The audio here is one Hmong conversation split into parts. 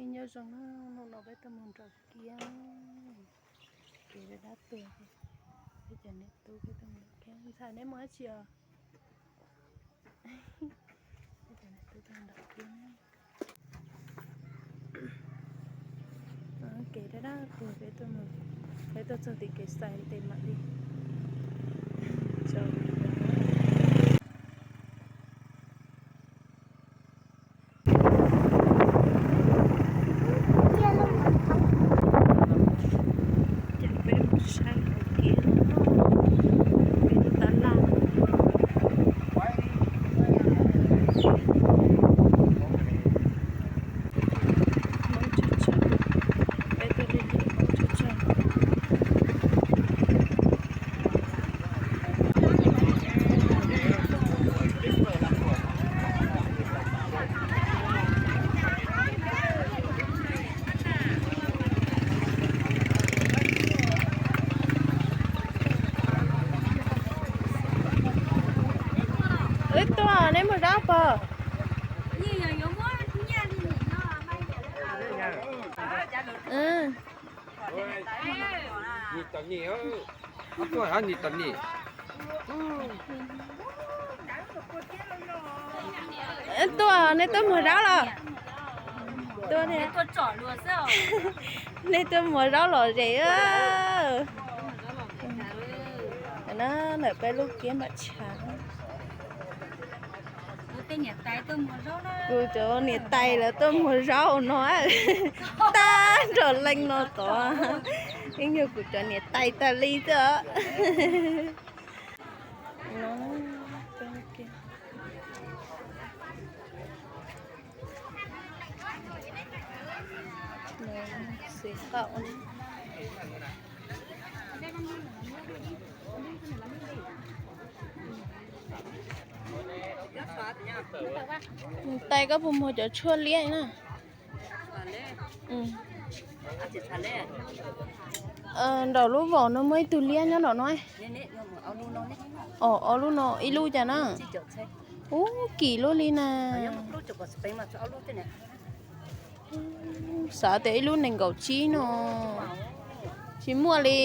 Nyob zoo na, hnub no peb tuaj mus nrau kiab, kev dab dab tuag, peb cov niam tub peb tuaj mus nrau kiab. Ntxhais neb mus dab tsi os? Peb cov niam tub tuaj nrau kiab. Kev dab dab tuag peb tuaj mus, peb tuaj txog tim kev xais tes mam li. Ces peb mus saib hauv kiab, peb tab laj. Hmoob tsawg tsawg, peb tuaj li li Hmoob tsawg tsawg. Wb tuaj, neb mus zaub pog. Tuaj, neb tuaj muag zaub los? Tuaj, neb tuaj muag zaub lom zem. Ntawm peb lub kiab nram tshav. Kuv cov niam tais lawv tuaj muag zaub no, tag nrho leej no tod, yeej yog kuv cov niam tais tas li xwb os. Niam tais, koj puas muag cov tshuaj liab na? Nraum lub vaum no muaj ib tug liab nyob nraum no. Ob lub no, ib lub cas na? Ub, kim luaj li na. Xav tias ib lub nees nkaum tsib no, tsis muaj li.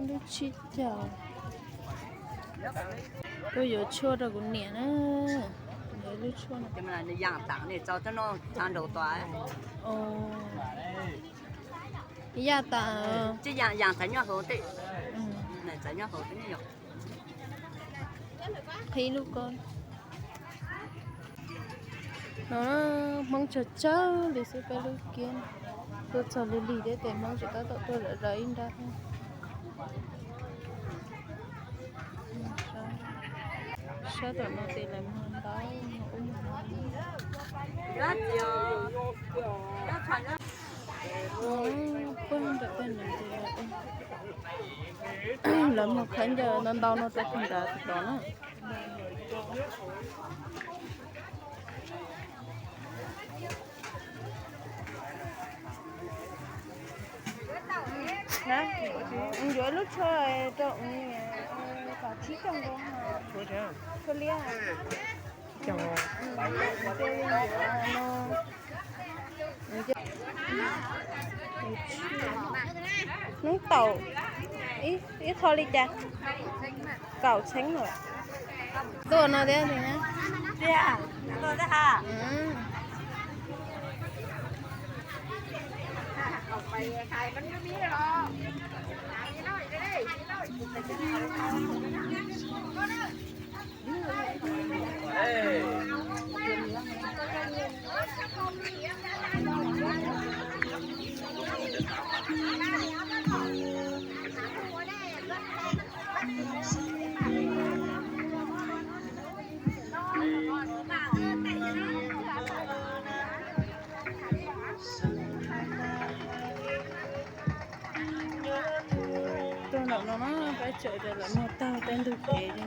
Lub tsib caug. Kuv yuav tshuaj rau kuv niam na. Lub tshuaj no. Yaj tas. Qhib lub ko. No Hmoob tsawg tsawg li xwb peb lub kiab. Tuaj txog lig lig thiab ces Hmoob tsis tab tom tuaj lawm, ib nrab. Sab tom no ces lawv muag ntaub, muag ub muag no. Puag nram tej no ces lawv muag khaub ncaws ntau ntau no rau puag nrad tod na. Yuav lub tshuaj rau kom tsib caug nkaus, tshuaj liab. Hnub taum ib qho li cas? Kaum txheeb lawm. Tuaj no thiab. Tuaj nram no na, peb tseem tias lawv muag tag tej ntug kev li.